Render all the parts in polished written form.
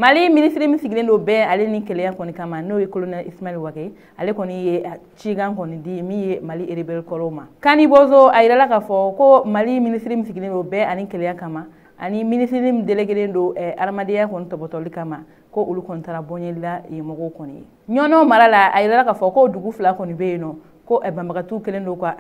Mali minisiri min sigilen don bɛn ale ni kelenya kɔni kama, n'o ye colonel Ismaël Wagué, ale kɔni ye cikan kɔni di min ye Mali rebelle kɔrɔw ma. Kani Bozo, a yirala k'a fɔ ko Mali minisiri min sigilen don bɛn ani kelenya kama ani minisiri min déléguélen don adamadenya kɔni tɔbɔtɔli kama, ko olu kɔni taara bɔɲɛli la yen mɔgɔw kɔni ye. Ɲɔnɔ mara la, a yirala k'a fɔ ko dugu 2 kɔni bɛ yen nɔ, ko banbagatiw kɛlen don ka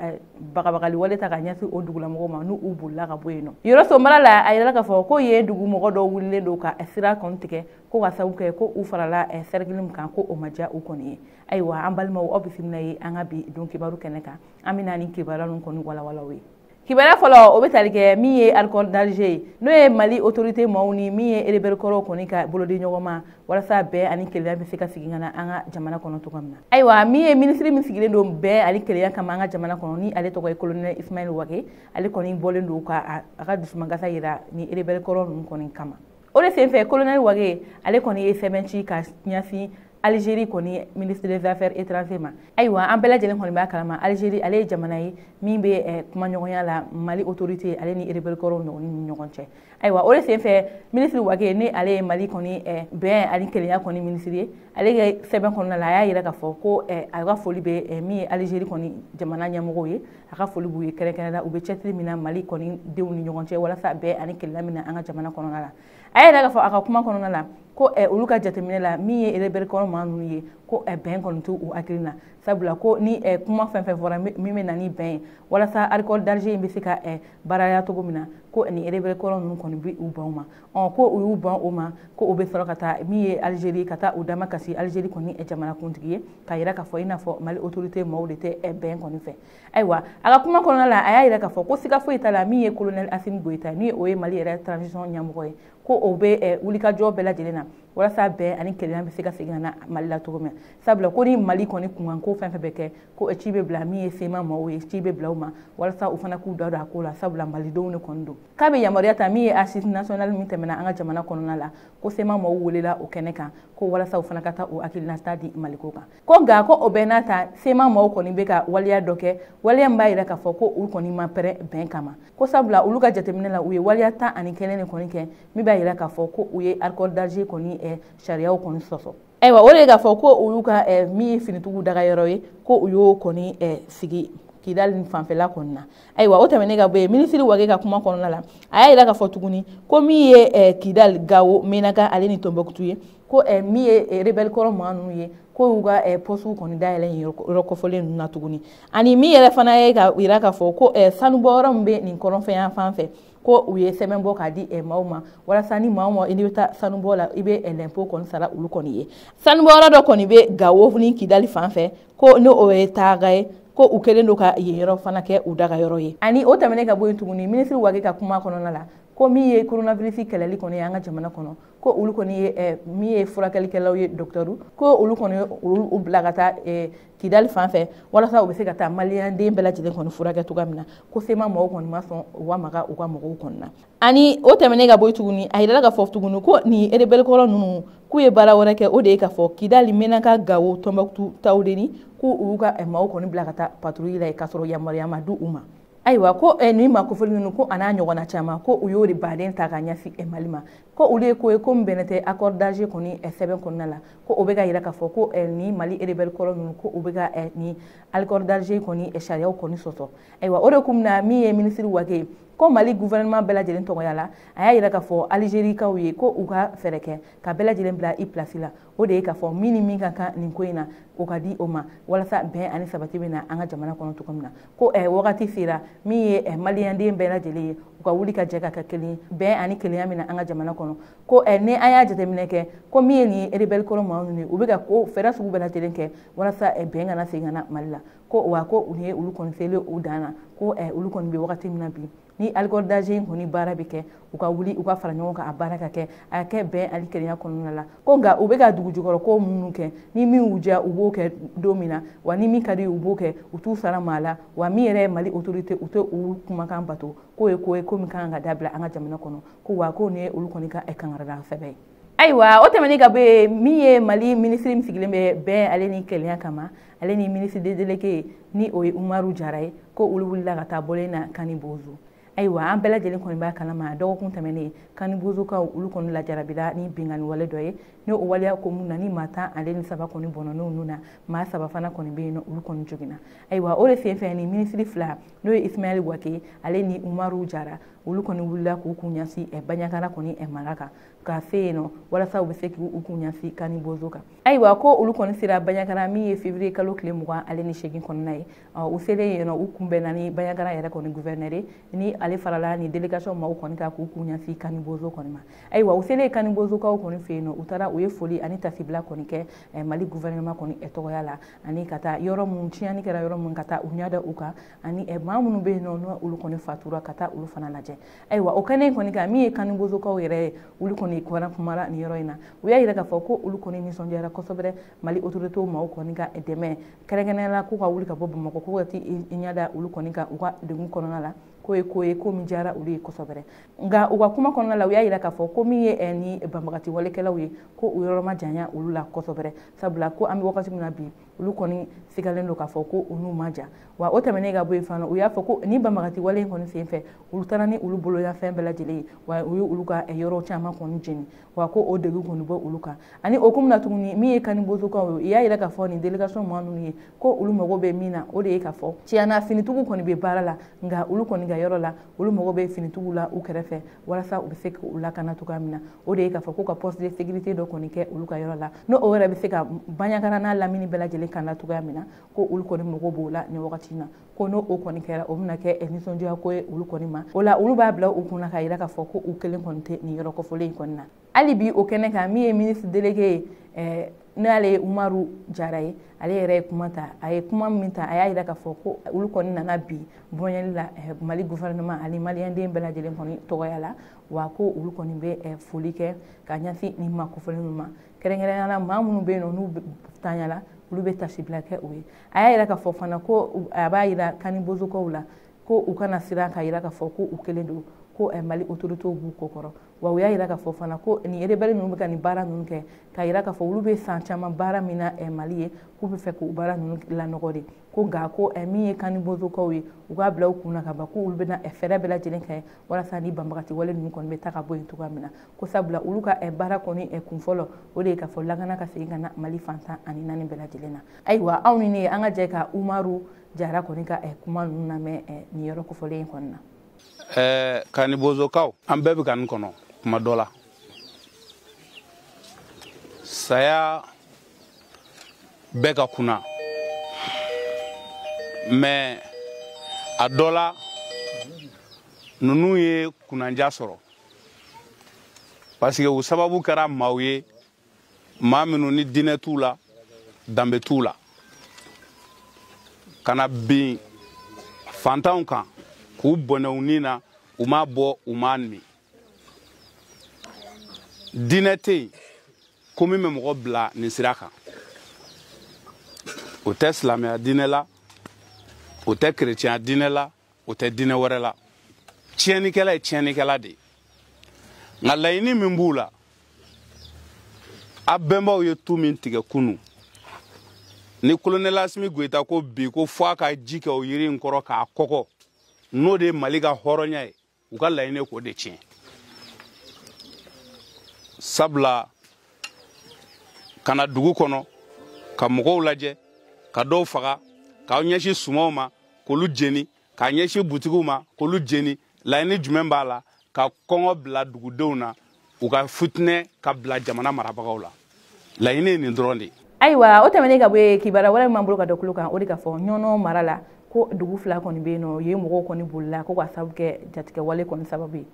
bagabagali wale ta ka ɲɛsin o dugulamɔgɔw ma, n'u u bolila ka bɔ yen nɔ. Yɔrɔso mara la, a yirala k'a fɔ ko yen dugu mɔgɔ dɔw wulilen don ka sira kɔni tigɛ, ko ka sababu kɛ ko u farala cercle min kan, ko o ma diya u kɔni ye. Ayiwa, an balimaw, aw bisimila ye an ka bi don kibaru kɛnɛ kan. An bɛna ni kibaruya ninnu kɔni walawala ye. Kibaruya fɔlɔ, o bɛ tali kɛ min ye accord d'Alger ye, n'o ye Mali autorité maaw ni min ye rebelle kɔrɔw kɔni ka bolodi ɲɔgɔn ma walasa bɛn ani kelenya bɛ se ka segin ka na an ka jamana kɔnɔ cogo min na. Ayiwa, min ye minisiri min sigilen don bɛn ani kelenya kama an ka jamana kɔnɔ, ni ale tɔgɔ ye colonel Ismaël Wagué, ale kɔni bɔlen don ka a ka dusumangasa yira ni rebelle kɔrɔ ninnu kɔni kama. O de senfɛ, colonel Wagué ale kɔni ye sɛbɛn ci ka ɲɛsin Algérie kɔni ministre des affaires étrangères ma. Ayiwa, an bɛɛ lajɛlen kɔni b'a kalama, Algérie ale ye jamana ye min bɛ kumaɲɔgɔnya la Mali autorité ale ni rebelle kɔrɔw ni ɲɔgɔn cɛ. Ayiwa, o de senfɛ, ministre Wagué, ni ale ye Mali kɔni bɛn ani kelenya kɔni ministre ye, ale ka sɛbɛn kɔnɔna la, a y'a yira k'a fɔ ko a ka foli bɛ min ye Algérie kɔni jamana ɲɛmɔgɔw ye, a ka foli b'u ye kɛrɛnkɛrɛnnenya la u bɛ cɛsiri min na Mali kɔni denw ni ɲɔgɔn cɛ walasa bɛn ani kelenya min na an ka jamana kɔnɔna la. A y'a yira k'a fɔ a ka kuma kɔnɔna la ko olu ka jateminɛ la, min ye rebelle kɔrɔ maa ninnu ye, ko bɛn kɔni t'u hakili la, sabula ko ni kuma fɛn fɛn fɔra min bɛ na ni bɛn ye walasa accord d'Alger in bɛ se ka baaraya cogo min na, ko ni rebelle kɔrɔ ninnu kɔni bɛ u ban o ma. Ko u y'u ban o ma, ko u bɛ sɔrɔ ka taa min ye Algérie, ka taa u dama kasi Algérie kɔni jamanakuntigi ye, k'a yira k'a fɔ i n'a fɔ Mali autorité maaw de tɛ bɛn kɔni fɛ. Ayiwa, a ka kuma kɔnɔna la, a y'a yira k'a fɔ ko siga foyi t'a la, min ye colonel Assimi Goïta, ni o ye Mali yɛrɛ transition ɲɛmɔgɔ ye, ko o bɛ wulikajɔ bɛɛ lajɛlen na walasa bɛn ani kelenya bɛ se ka segin ka na Mali la cogo min na, sabula ko ni Mali kɔni kunkan ko fɛn fɛn bɛ kɛ, ko ci bɛ bila min ye CMA maaw ye, ci bɛ bila u ma walasa u fana k'u da don a ko la, sabula malidenw de kɔni don. K'a bɛ yamaruya ta min ye assise nationale min tɛmɛna an ka jamana kɔnɔna la, ko CMA maaw welela o kɛnɛ kan, ko walasa u fana ka taa o hakilinata di Maliko kan. Ko nka ko o bɛɛ n'a ta, CMA maaw kɔni bɛ ka waleya dɔ kɛ, waleya min b'a yira k'a fɔ ko olu kɔni ma pɛrɛn bɛn kama, ko sabula olu ka jateminɛ la, u ye waleya 11 de kɔni kɛ min b'a yira k'a fɔ ko u ye accord d'Alger kɔni sariyaw kɔni sɔsɔ. Ayiwa, o de ye k'a fɔ ko olu ka min ye finitigiw dagayɔrɔ ye, ko u y'o kɔni sigi Kidali ni fanfɛla kɔni na. Ayiwa, o tɛmɛnen ka bɔ yen, minisiri Wagué ka kuma kɔnɔna la, a y'a yira k'a fɔ tuguni ko min ye Kidali, Gawo, Menaka ale ni Tombouctou ye, ko min ye rebelle kɔrɔ maa ninnu ye, ko y'u ka poste kɔni dayɛlɛ yen yɔrɔ kɔfɔlen ninnu na tuguni. Ani min yɛrɛ fana ye ka yira k'a fɔ ko sanubɔyɔrɔ min bɛ nin kɔrɔnfɛ fan fɛ, ko u ye sɛbɛn bɔ k'a di maaw ma walasa ni maa o maa i bɛ taa sanubɔ la, i bɛ l'impôt kɔni sara olu kɔni ye. Sanubɔyɔrɔ dɔ kɔni bɛ Gawo ni Kidali fan fɛ, ko ni o ye Taaga ye, ko u kɛlen don ka yen yɔrɔ fana kɛ u dagayɔrɔ ye. Ani o tɛmɛnen ka bɔ yen tuguni, minisiri Wagué ka kuma kɔnɔna la, ko min ye coronavirus kɛlɛli kɔni ye an ka jamana kɔnɔ, ko olu kɔni ye min ye furakɛlikɛlaw ye, docteur, ko olu kɔni olu bila ka taa Kidali fan fɛ walasa u bɛ se ka taa maliyɛn den bɛɛ lajɛlen kɔni furakɛ cogoya min na, ko CMA maaw kɔni ma sɔn u ka maga u ka mɔgɔw kɔni na. Ani o tɛmɛnen ka bɔ yen tuguni, a yirala k'a fɔ tuguni ko nin rebelle kɔrɔ ninnu k'u ye baara wɛrɛ kɛ, o de ye k'a fɔ Kidali, Menaka, Gawo, Tombouctou, Tawudeni, k'u y'u ka maaw kɔni bila ka taa patrouille la yen k'a sɔrɔ yamaruya ma di u ma. Ayiwa, ko nin maa kofɔli ninnu, ko a n'a ɲɔgɔnna caman, ko u y'o de baden ta ka ɲɛsin Mali ma, ko olu ye ko ye ko min bɛnnen tɛ accord d'Alger kɔni sɛbɛn kɔnɔna la, ko o bɛ ka yira k'a fɔ ko nin Mali rebelle kɔrɔ ninnu, ko u bɛ ka nin accord d'Alger kɔni sariyaw kɔni sɔsɔ. Ayiwa, o de kun na min ye minisiri Wagué, ko Mali gouvernement bɛɛ lajɛlen tɔgɔya la, a y'a yira k'a fɔ Algérie-kaw ye ko u ka fɛɛrɛ kɛ ka bɛɛ lajɛlen bila i place la, o de ye k'a fɔ min ni min ka kan nin ko in na, o ka di o ma walasa bɛn ani sabati bɛ na an ka jamana kɔnɔ cogo min na. Ko wagati sera min ye maliyɛnden bɛɛ lajɛlen ye, u ka wuli ka jɛ ka kɛ kelen bɛn ani kelenya min na an ka jamana kɔnɔ. Ko ni an y'a jateminɛ kɛ, ko min ye nin rebelle kɔrɔ maa ninnu ye, u bɛ ka ko fɛɛrɛ sugu bɛɛ lajɛlen kɛ walasa bɛn kana segin ka na Mali la, ko wa ko u ye olu kɔni selen u dan na, ko olu kɔni bɛ wagati min na bi, ni accord d'Alger in kɔni baara bɛ kɛ, u ka wuli u ka fara ɲɔgɔn kan, a baara ka kɛ, a ka kɛ bɛn ani kelenya kɔnɔna la. Ko nka u bɛ ka dugu jukɔrɔ ko minnu kɛ, ni min y'u diya u b'o kɛ don min na, wa ni min ka di u b'o kɛ, u t'u sara maa la, wa min yɛrɛ ye Mali autorité, u tɛ u kumakan bato, k'o ye ko ye ko min kan ka dabila an ka jamana kɔnɔ, ko wa ko nin ye olu kɔni ka kangarida sɛbɛn ye. Ayiwa, o tɛmɛnen ka bɔ yen, min ye Mali minisiri min sigilen bɛ bɛn ale ni kelenya kama, ale ni ministre délégué ni o ye Umaru Jara ye, ko olu wulila ka taa bɔlen na Kani Bozo. Ayiwa, an bɛɛ lajɛlen kɔni b'a kalama, dɔgɔkun tɛmɛnen, Kani Bozokaw olu kɔni lajarabila ni binkanni wale dɔ ye. Ni o waleya ko mun na ni maa 13 kɔni bɔnɔn'u nun na, maa 3 fana kɔni bɛ yen nɔ, olu kɔni joginna. Ayiwa, o de senfɛ ni minisiri 2, n'o ye Ismaël Wagué ale ni Umaru Jara, olu kɔni wulila k'u kun ɲɛsin Bandiagara kɔni mara kan, ka se yen nɔ walasa u bɛ se k'u kun ɲɛsin Kani Bozo kan. Ayiwa, ko olu kɔni sera Bandiagara min ye février kalo tile 28 kɔnɔna ye. U selen yen nɔ, u kunbɛnna ni Bandiagara yɛrɛ kɔni gouverneur ye, ni ale farala ni délégation maaw kɔni kan k'u kun ɲɛsin Kani Bozo kɔni ma. Ayiwa, u selen Kani Bozokaw kɔni fɛ yen nɔ, u taara u ye foli ani tasibila kɔni kɛ Mali gouvernement kɔni tɔgɔya la, ani ka taa yɔrɔ mun tiɲɛni kɛra yɔrɔ mun, ka taa u ɲɛ da u kan, ani maa minnu bɛ yen nɔ n'olu kɔni fatura, ka taa olu fana lajɛ. Ayiwa, o kɛnɛ in kɔni kan, min ye Kani Bozokaw yɛrɛ ye, olu kɔni kumara nin yɔrɔ in na. U y'a yira k'a fɔ ko olu kɔni nisɔndiyara kosɛbɛ Mali autorités maaw kɔni ka dɛmɛ, kɛrɛnkɛrɛnnenya la k'u ka wuli ka bɔ Bamakɔ ko ka t'i ɲɛ da olu kɔni kan u ka degun kɔnɔna la, k'o ye ko ye ko min diyara olu ye kosɛbɛ. Nka u ka kuma kɔnɔna la, u y'a yira k'a fɔ ko min ye ni banbagati walekɛlaw ye, ko u yɔrɔ ma janya olu la kosɛbɛ, sabula ko an bɛ wagati min na bi, olu kɔni sigalen don k'a fɔ ko u n'u ma jan. Wa o tɛmɛnen ka bɔ yen fana, u y'a fɔ ko ni banbagati wale in kɔni senfɛ, olu taara ni olu boloyafɛn bɛɛ lajɛlen ye, wa u ye olu ka yɔrɔ caman kɔni jeni, wa ko o degun kɔni bɔ olu kan. Ani o kun na tuguni, min ye Kani Bozokaw ye, u y'a yira k'a fɔ nin délégation maa ninnu ye ko olu mago bɛ min na, o de ye k'a fɔ tiɲɛna finitigiw kɔni bɛ baara la, nka olu kɔni ka yɔrɔ la, olu mago bɛ finitigiw la u kɛrɛfɛ walasa u bɛ se k'u lakana cogoya min na. O de ye k'a fɔ ko ka poste de sécurité dɔ kɔni kɛ olu ka yɔrɔ la, n'o o yɛrɛ bɛ se ka Bandiagara n'a lamini bɛɛ lajɛlen kana cogoya min na, ko olu kɔni mago b'o la nin wagati in na. Ko n'o o kɔni kɛra, o bɛna kɛ nisɔndiya ko ye olu kɔni ma. O la, olu b'a bila u kunna k'a yira k'a fɔ ko u kelen kɔni tɛ nin yɔrɔ kɔfɔlen in kɔni na. Hali bi o kɛnɛ kan, min ye ministre délégué ye, n'ale ye Umaru Jara ye, ale yɛrɛ ye kuma ta. A ye kuma min ta, a y'a yira k'a fɔ ko olu kɔni nana bi bonyali la Mali gouvernement ani maliyɛnden bɛɛ lajɛlen kɔni tɔgɔya la, wa ko olu kɔni bɛ foli kɛ ka ɲɛsin nin maa kofɔlen ninnu ma, kɛrɛnkɛrɛnnenya la maa minnu bɛ yen nɔ n'u tanyala, olu bɛ tasibila kɛ o ye. A y'a yira k'a fɔ fana ko a b'a yira Kani Bozokaw la ko u kana siran, k'a yira k'a fɔ ko u kelen don, ko Mali autorités b'u kɔ kɔrɔ. Wa u y'a yira k'a fɔ fana ko nin rebelle ninnu bɛ ka nin baara ninnu kɛ, k'a yira k'a fɔ olu bɛ san caman baara min na Mali ye, k'u bɛ fɛ k'u baara ninnu lanɔgɔ de. Ko nka ko min ye Kani Bozokaw ye, u k'a bila u kun na ka ban ko olu bɛna fɛɛrɛ bɛɛ lajɛlen kɛ walasa ni banbagati wale ninnu kɔni bɛ taa ka bɔ yen cogoya min na. Ko sabula olu ka baara kɔni kun fɔlɔ, o de ye k'a fɔ lakana ka segin ka na Mali fan 14 bɛɛ lajɛlen na. Ayiwa, aw ni ne, an ka jɛ ka Umaru Jara kɔni ka kuma ninnu lamɛn nin yɔrɔ kofɔlen in kɔni na. Kani Bozokaw, an bɛɛ bɛ ka nin kɔnɔ kuma dɔ la. Saya bɛɛ ka kunna, mais a dɔ la ninnu ye kunnanja sɔrɔ, parce que u sababu kɛra maaw ye, maa minnu ni diinɛ t'u la, danbe t'u la, ka na bin fantanw kan k'u bɔnɛ u ni na. U m'a bɔ, u m'a min. Diinɛ tɛ yen ko min bɛ mɔgɔ bila nin sira kan. O tɛ silamɛya diinɛ la, o tɛ kerecɛnya diinɛ la, o tɛ diinɛ wɛrɛ la. Tiɲɛnikɛla ye tiɲɛnikɛla de ye. Nka laɲini min b'u la, a bɛnbaw ye tu min tigɛ kunu, ni colonel Asimi Goyita ko bi ko fo a ka ji kɛ o yiri in kɔrɔ k'a kɔgɔ, n'o de ye Mali ka hɔrɔnya ye, u ka laɲini k'o de tiɲɛ. Sabula ka na dugu kɔnɔ ka mɔgɔw lajɛ, ka dɔw faga, k'aw ɲɛsin sumanw ma k'olu jeni, k'a ɲɛsin butigiw ma k'olu jeni, laɲini jumɛn b'a la? Ka kɔngɔ bila dugudenw na, u ka futinɛ ka bila jamana marabagaw la. Laɲini ye nin dɔrɔn de ye. Ayiwa, o tɛmɛnen ka bɔ yen, kibaruya wɛrɛ min b'an bolo ka da tulo kan, o de ka fɔ Ɲɔnɔ mara la ko dugu 2 kɔni bɛ yen nɔ, yen mɔgɔw kɔni bolila ko ka sababu kɛ jatigɛwale kɔni sababu ye.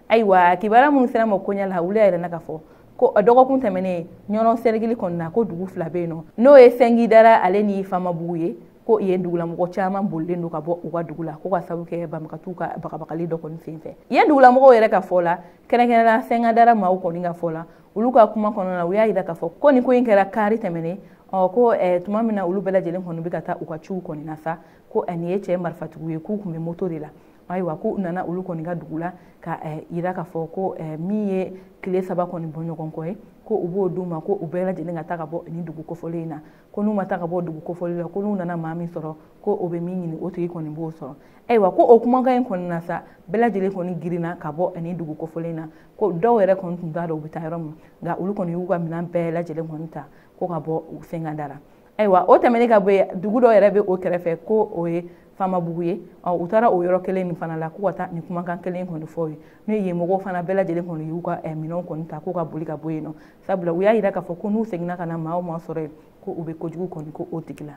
Ayiwa, kibaruya minnu sera ma koɲɛ la, olu y'a yira k'a fɔ ko dɔgɔkun tɛmɛnen, Ɲɔnɔ sɛrigili kɔni na, ko dugu 2 bɛ yen nɔ, n'o ye Sɛngidara ale ni Famabugu ye, ko yen dugulamɔgɔ caman bolilen don ka bɔ u ka dugu la, ko ka sababu kɛ banbagatiw ka bagabagali dɔ kɔni senfɛ. Yen dugulamɔgɔw yɛrɛ ka fɔ la, kɛrɛnkɛrɛnnenya Sɛngidara maaw kɔni ka fɔ la, olu ka kuma kɔnɔna na, u y'a yira k'a fɔ ko nin ko in kɛra kari tɛmɛnen, ko tuma min na olu bɛɛ lajɛlen kɔni bɛ ka taa u ka ciw kɔni na sa, ko nin ye cɛ marifatigiw ye, k'u tun bɛ moto de la. Ayiwa ko u nana olu kɔni ka dugu la ka yira k'a fɔ ko min ye tile 3 kɔni bɔ ɲɔgɔn kɔ ye, ko u b'o d'u ma, ko u bɛɛ lajɛlen ka taa ka bɔ nin dugu kofɔlen in na, ko n'u ma taa ka bɔ dugu kofɔlen la, ko n'u nana maa min sɔrɔ ko o bɛ min ɲini o tigi kɔni b'o sɔrɔ. Ayiwa ko o kumakan in kɔni na sa, bɛɛ lajɛlen kɔni girinna ka bɔ nin dugu kofɔlen in na, ko dɔw yɛrɛ kɔni tun t'a dɔn u bɛ taa yɔrɔ min, nka olu kɔni y'u ka minɛn bɛɛ lajɛlen kɔni ta ko ka bɔ u sen ka da la. Ayiwa o tɛmɛnen ka bɔ yen, dugu dɔw yɛrɛ bɛ o kɛrɛfɛ ko o ye Famabugu ye. U taara o yɔrɔ kelen nin fana la k'u ka taa nin kumakan kelen kɔni fɔ ye. N'o ye mɔgɔw fana bɛɛ lajɛlen kɔni y'u ka minɛnw kɔni ta k'u ka boli ka bɔ yen nɔ, sabula u y'a yira k'a fɔ ko n'u seginna ka na maa o maa sɔrɔ yen, ko u bɛ kojugu kɔni ko o tigi la.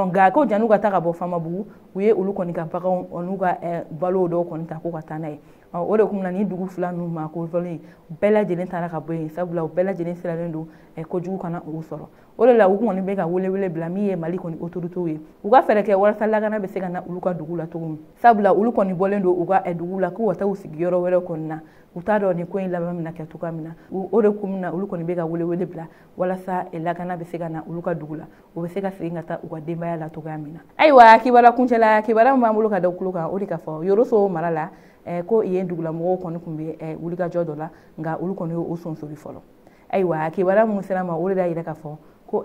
Nka ko jan'u ka taa ka bɔ Famabugu, u ye olu kɔni ka baganw n'u ka balow dɔw kɔni ta k'u ka taa n'a ye. O de kun na ni dugu fila ninnu maa kofɔlen bɛɛ lajɛlen taara ka bɔ yen, sabula u bɛɛ lajɛlen sirannen don kojugu kana u sɔrɔ. O de la u kɔni bɛ ka welewele bila min ye Mali kɔni autorités ye, u ka fɛɛrɛ kɛ walasa lakana bɛ se ka na olu ka dugu la cogo min, sabula olu kɔni bɔlen don u ka dugu la k'u ka taa u sigi yɔrɔ wɛrɛ kɔni na. U t'a dɔn nin ko in laban bɛna kɛ cogoya min na. O de kun na olu kɔni bɛ ka welewele bila walasa lakana bɛ se ka na olu ka dugu la, u bɛ se ka segin ka taa u ka denbaya la cogoya min na. Ayiwa kibaruya kuncɛla, kibaruya min b'an bolo ka da tulo kan, o de ka fɔ Yoroso mara la ko yen dugulamɔgɔw kɔni tun bɛ wulikajɔ dɔ la, nka olu kɔni y'o sonsori fɔlɔ. Ayiwa kibaruya minnu sera ma, o de y'a yira k'a fɔ ko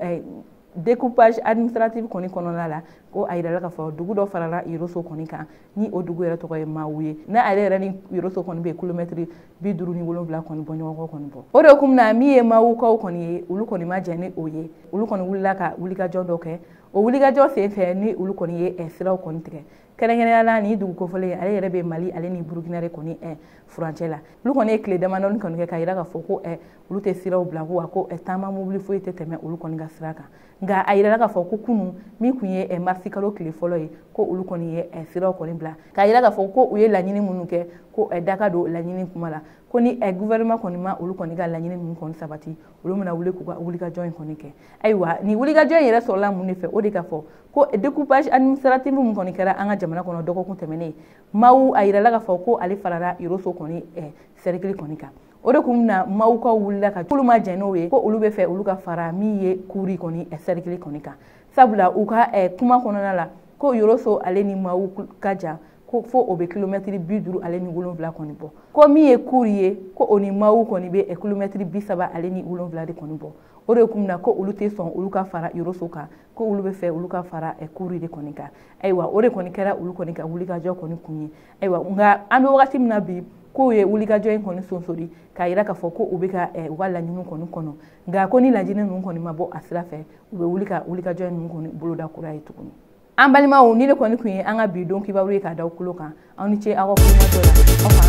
découpage administratif kɔni kɔnɔna la, ko a yirala k'a fɔ dugu dɔ farala Yoroso kɔni kan, ni o dugu yɛrɛ tɔgɔ ye Mawu ye, n'ale yɛrɛ ni Yoroso kɔni bɛ kilomɛtiri 57 kɔni bɔ ɲɔgɔn kɔ kɔni bɔ. O de kun na min ye Mawukaw kɔni ye, olu kɔni ma jɛn ni o ye, olu kɔni wulila ka wulikajɔ dɔ kɛ. O wulikajɔ senfɛ ni olu kɔni ye siraw kɔni tigɛ, kɛrɛnkɛrɛnnenya la ni dugu kofɔlen ale yɛrɛ bɛ Mali ale ni Burukina de kɔni furancɛ la. Olu kɔni ye tile damadɔni kɔni kɛ k'a yira k'a fɔ ko olu tɛ siraw bila, ko wa ko taama mobili foyi tɛ tɛmɛ olu kɔni ka sira kan. Nka a yirala k'a fɔ ko kunun min tun ye marisi kalo tile fɔlɔ ye, ko olu kɔni ye siraw kɔni bila, k'a yira k'a fɔ ko u ye laɲini minnu kɛ, ko daka don laɲini kuma la, ko ni gouvernement kɔni ma olu kɔni ka laɲini ninnu kɔni sabati, olu bɛna wuli k'u ka wulikajɔ in kɔni kɛ. Ayiwa nin wulikajɔ in yɛrɛ sɔrɔla mun de fɛ? O de k'a fɔ ko découpage administratif min kɔni kɛra an ka jamana kɔnɔ dɔgɔkun tɛmɛnen, Mawu a yirala k'a fɔ ko ale farala Yoroso kɔni cercle kɔni kan. O de kun na Mawukaw wulila ka olu ma jɛn n'o ye, ko olu bɛ fɛ olu ka fara min ye Kuri kɔni cercle kɔni kan, sabula u ka kuma kɔnɔna la ko Yoroso ale ni Mawu ka jan, ko fo o bɛ kilomɛtiri 57 kɔni bɔ, ko min ye Kuri ye, ko o ni Mawu kɔni bɛ kilomɛtiri 37 de kɔni bɔ. O de kun na ko olu tɛ sɔn olu ka fara Yoroso kan, ko olu bɛ fɛ olu ka fara Kuri de kɔni kan. Ayiwa o de kɔni kɛra olu kɔni ka wulikajɔ kɔni kun ye. Ayiwa nka an bɛ wagati min na bi, k'o ye wulikajɔ in kɔni sonsori k'a yira k'a fɔ ko u bɛ ka u ka laɲiniw kɔni kɔnɔ, nka ko ni laɲini ninnu kɔni ma bɔ a sira fɛ, u bɛ wuli ka wulikajɔ ninnu kɔni boloda kura ye tuguni. An balimaw, ni ne kɔni tun ye an ka bi don kibaru ye k'a da aw tulo kan. Aw ni ce aw ka kulomajɔ la. Aw ka